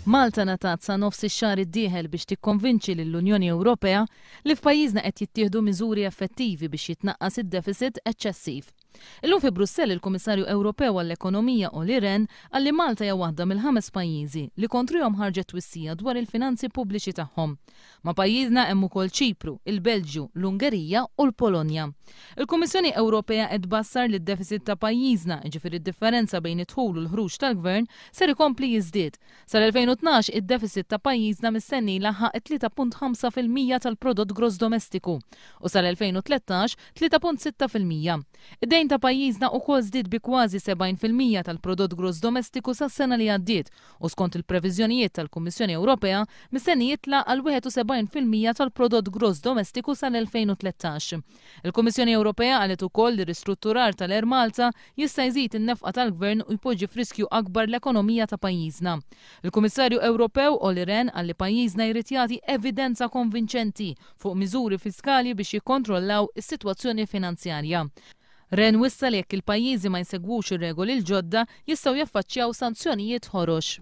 Malta ngħatat sa nofs ix-xahar id-dieħel biex tikkonvinċi lill-Unjoni Ewropea li f'pajjiżna qed jittieħdu miżuri effettivi biex jitnaqqas id-deficit eċċessiv. Illum fi Brussell il-Kummissarju Ewropew għall-Ekonomija Olli Rehn qal li Malta hija waħda mill-ħames pajjiżi li kontrihom ħarġet twissija dwar il-finanzi pubbliċi tagħhom. Ma' pajjiżna hemm ukoll Ċipru, il-Belġju, l-Ungerija u l-Polonja. Il-Kummissjoni Ewropea qed tbassar li d-deficit ta' pajjiżna, jiġifieri d-differenza bejn id-dħul u l-ħruġ tal-Gvern, ser ikompli jiżdied. Sal-2012 id-deficit ta' pajjiżna mistenni jlaħħaq it-3.5% tal-prodott gross domestiku u sal-2013 3.6%. Id-dejn ta' pajjiżna ukoll żdied bi kważi 70% tal-prodott gross domestiku sas-sena li għaddiet u skont il-previżjonijiet tal-Kummissjoni Ewropea mistenni jitla' għal 71% tal-prodott gross domestiku sal-2013. Il-Kummissjoni Ewropea qalet ukoll li ristrutturar tal-Air Malta jista' jżid in-nefqa tal-Gvern u jpoġġi f'riskju akbar l-ekonomija ta' pajjiżna. Il-Kummissarju Ewropew Olli Rehn qal li pajjiżna jrid jagħti evidenza konvinċenti fuq miżuri fiskali biex jikkontrollaw is-sitwazzjoni finanzjarja. Rehn wissa li jekk il-pajjiżi ma jsegwux ir-regoli l-ġodda jistgħu jaffaċċjaw sanzjonijiet ħorox.